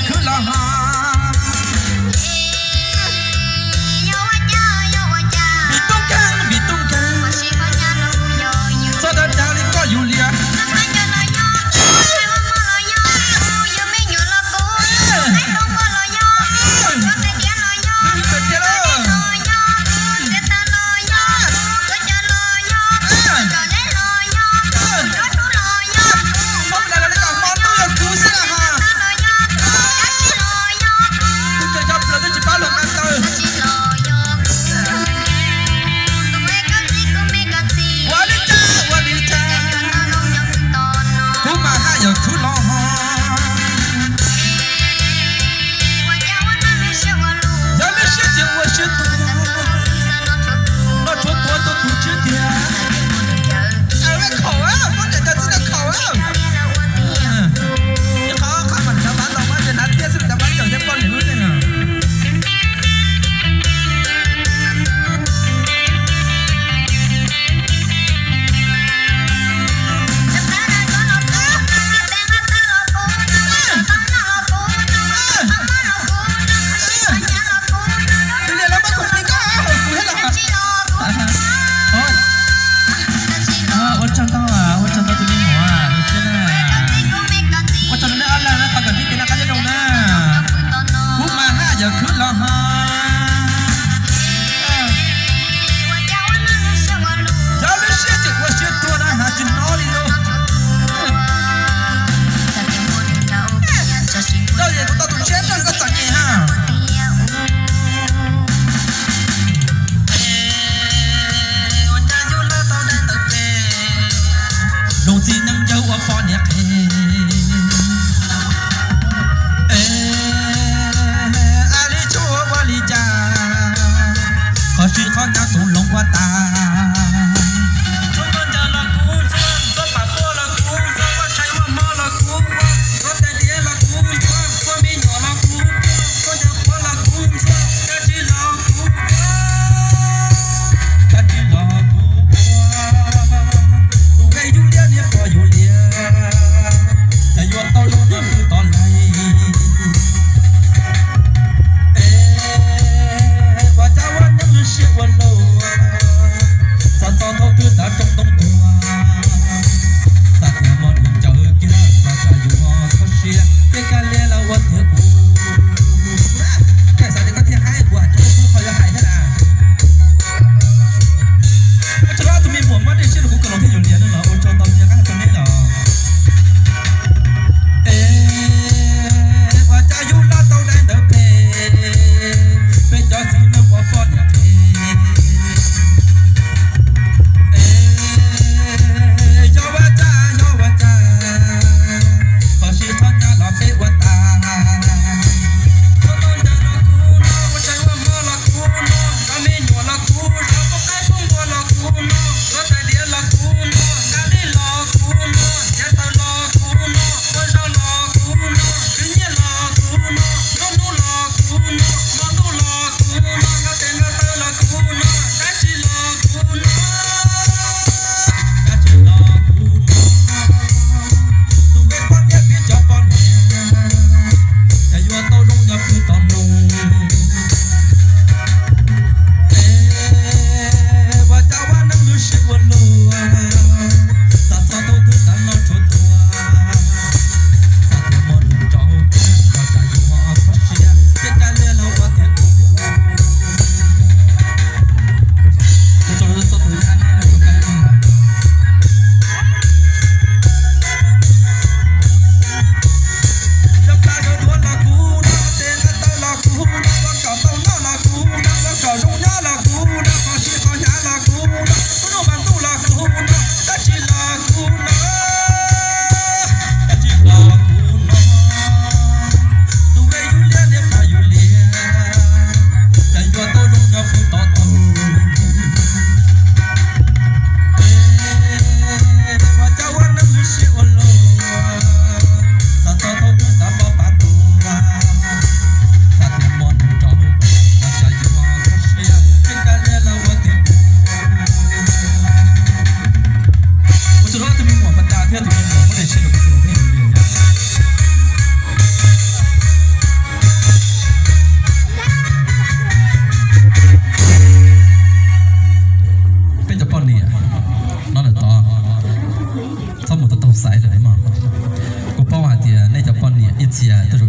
Khwv los ho. Vim tub nkeeg, vim tub nkeeg. Txog dag dag li koj yug lias. Hmoob Nplog los li koj, Hmoob Ntuj yog kuv xwb los ho.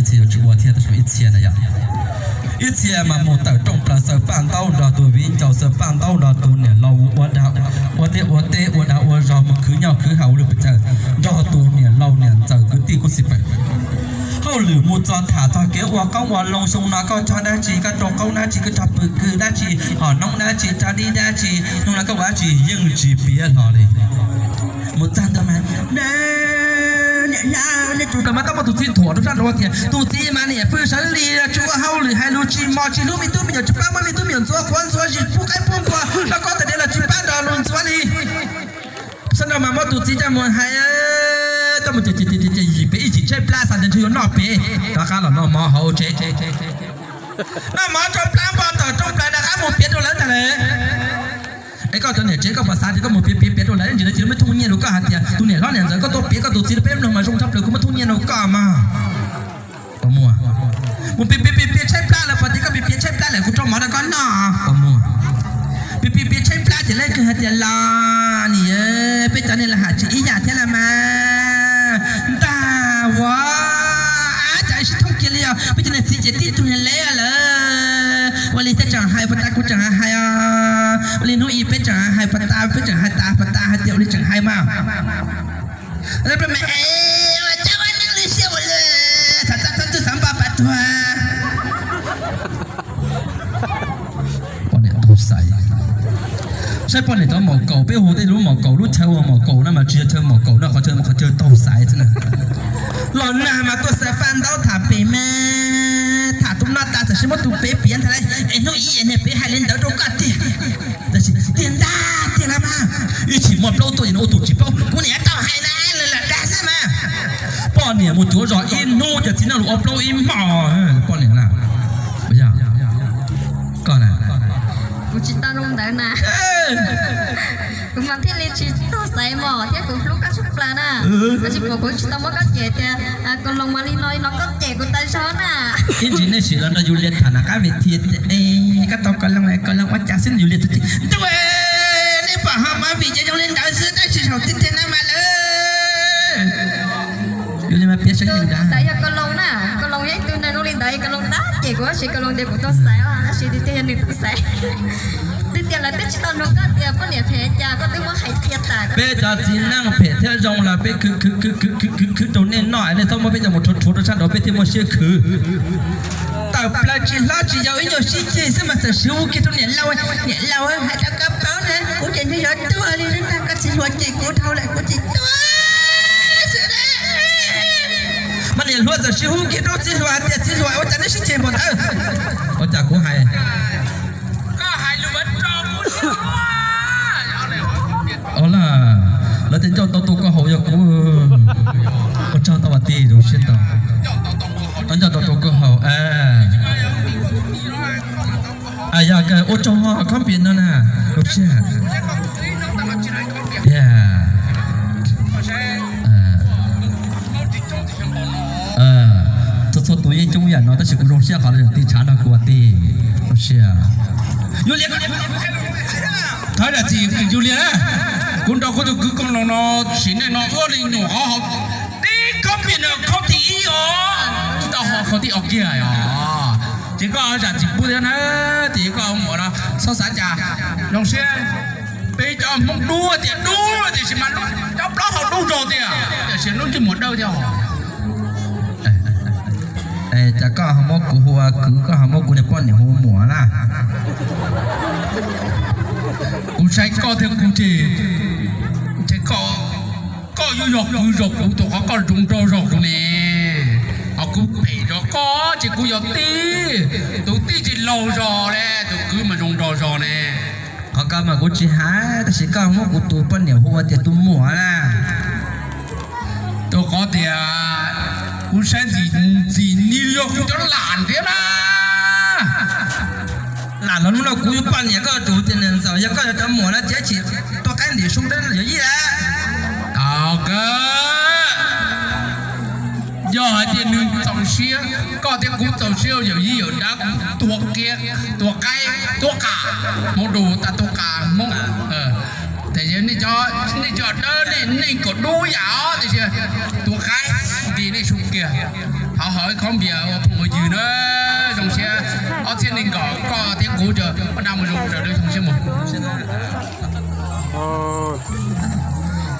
txhia yuav tsis ua thiab tab sis ib txhia na yom. Ib txhia mas mus tawm rooj plaws xaws paj ntaub nrog tus viv ncaus, xaws paj ntaub nrog tus niam laus ua dag ua teb, ua teb ua dag ua zog, mus khwv nyob khwv haus ua li pes tsawg nrog tus niam laus niam ntxawm kwv tij kwv tij pawg. Hauj lwm mus txog tham txog kev ua qoob ua loo, xyoo no koj cog dab tsi, koj rau qoob dab tsi, koj cog pw kws dab tsi, hom noob dab tsi, rab dib dab tsi, hnub no koj ua dab tsi yeej tsis piav hlo li. Mus txog ntawd mas, niam laus, nej tus kawg mas tau muab tus txiv thuam rau sab nraud tias tus txiv mas niam pw sawv li, tsis ua hauj lwm, hais lus tsis mos, tsis hlub me tub me nyuam, tsis pab muab me tub me nyuam ntxuav quav ntxuav zis pub qaib pub npua, rau koj tas diav los tsis pab nrog luag ntxuav li. Sab nraud mas muab tus txiv coj mus hais, coj mus ces ces ces yim pem ib chim tshaib plab xav tias ntshe yuav noj pem, rov qab los noj mov hauv tsev. Noj mov tshaib plab npog tawm rooj plaws rov qab mus piav rau lawv ntag lawm. Es koj cov niam tsev koj puas xav tias koj mus piav piav piav rau lawv ntsis lawv cia li muab thooj nyiaj rau koj hais tias tus niam hlob niam ntxawm koj tuaj piav koj tus txiv rau peb mloog mas zoo tshaj plaws kuv muab thooj nyiaj rau koj mas. Puas muaj? Mus piav piav piav piav tshaib plab lawm, puas tias koj piav piav tshaib plab lawm kuv rau mov rau koj noj? Puas muaj? Piav piav piav tshaib plab ces lawv kawg hais tias los niam, peb cov niag los hais tsis ib yam thiab los mas. Ntag ua, cas ib sib thooj kiag li os, peb cov niag txiv ces tib tug niag leb lawm. Ua li thiaj tseem hais puas tas, kuv tseem hais os. Ua li hnub ib peb tseem hais puas tas, peb tseem hais tas puas tas hais tias ua li tseem hais mas. Ua cas ua neeg li siab ua li, txhob txhob txhob npaj pab tuag. Poj niam tau xaiv. Saib poj niam cov maum kaum, peb hu tej lub maum kaum, lub chaw ua maum kaum no mas tsis yog chaw maum kaum no, qhov chaw, qhov chaw tau xaiv xwb na. Los nag mas tuaj xaws faj ntaub tham pem me, tham tus no tas txawm sib muab tus pem piav ntag lauj. Es hnub ib niag pem hais li ntawd rau koj tiag. Tab sis tiag ntag tiag los mas, ib chim muaj plaub tuaj es no ua tus tsis paub, kuv niam tau hais na, lawv lam dag xwb mas. Poj niam mus cuav zos ib hnub ces txiv neej los ua plaub ib hmos. Poj niam na, koj na, kuv tsis tau zoo ntawd na. Kuv mas thiaj li tsis tau xaiv mos thiab kuv hlub koj tshaj plaws na. Tab sis kuv tsis tau muab koj cem tias, koj loo mas li no li no koj cem kuv tas zog na. Ib ntsis nej sim los nrog Yus Lias tham na, qab vim tias, koj tau koj loo, koj loo ua cas xwb Yus Lias txawm tias, ntuj, nej pom ho mas vim ces zoo li ntawd xwb tab sis saum tiag tiag na mas lawm. Yus Lias mas piav sab yeej ntawd yog koj loo na, koj loo yog ib tug neeg zoo li ntawd, koj loo tab cem kuv tab sis koj loo tias kuv tau xaiv os, tab sis tiag tiag yog nws tau xaiv. Tiag tiag lawv twb tsis tau nug koj tias poj niam phem cas koj twb muab hais qhia tas. Peb cov txiv neej phem thiab zoo los peb khwv khwv khwv khwv khwv khwv khwv rau nej noj, nej txhob muab peb coj mus rhuav rhuav rau sab nraud, peb thiaj muaj siab khwv. Tawm plaws tsis hlob tsis yau ib nyuag sib ceg xwb mas txawm swb ua kiag rau niam laus, niam laus hais rau koj paub na, kuv ces ntshe yuav tuag li ntag, koj txiv hluas cem kuv dhau lawm kuv tsis tuag xwb. Mas niam hluas txawm sib hu kiag rau txiv hluas hais tias txiv hluas ua cas neb sib ceg npaum ntawd? Ua cas kuv hais, o la, lawv tias ncauj tau tau koj haus yog kuv. Ua tsaug tau vas ti zoo siab tau, ncauj tau tau koj haus. Yog ua tsaug khob pias no na, zoo siab. Txhua txhua tus yeej coob yam no tab sis kuv zoo siab qhov lawv tseem tig tshav nrog kuv ua tij. Zoo siab. Yus Lias, thov zam txim Yus Lias na, kuv nrog kuv tus kwv Koos Loos no sim neej no ua li nyuam qhuav haus tib khob pias no khob thib ib os, tsis tau haus khob thib ob kiag os. Ces koj zam txim pub thiab na, ces koj muam no txhob xav cas, zoo siab. Peb cov Hmoob dub tias dub tiam sis mas lub cov plaub hau dub zog tiag, tiam sis lub ntsej muag dawb thiab. Cas koj ho muab kuv hu ua kwv, koj ho muab kuv niag poj niam hu ua muam na? Kuv saib koj thiab kuv ces, ces koj, koj yuav yog kwv zog kuv tus qhov koj zoo nraug zog kuv ne. Ho kuv phem zog koj ces kuv yog tij, tus tij ces laus zog le, tus kwv mas zoo nraug zog ne. Qhov ko mas kuv tsis hais, tab sis koj muab kuv tus poj niam hu ua tias tus muam na. Tus qhov tias kuv saib ntxim ntxim ni yog kuv cov lam thiab na. Lam los hnub no kuv yuav poj niam koj tus tias niam ntxawm, yog koj yuav cov muam no ces cia li tua qaib ntim su yawm yij lawm. Yog hais tias nws txaus siab, koj thiab kuv txaus siab yawm yij yawm dab, tua kiag, tua qaib, tua qam, hmoob dub tas tua qam hmoob. Tiam sis nej cov dawb nej neej kom dub yam os, tiam sis tua qaib ntim nej su kiag. Thov haum ib khob npias ua phooj ua ywg na, zoo siab ob txhiab nees nkaum koj thiab kuv, ua dab mus zoo raws lub xyoo siab mus.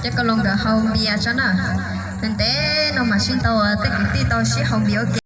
Ces koj los nkawd haus npias tso na, ntev ntev no mam sib tau tej kwv tij tau sib haus npias ua ke.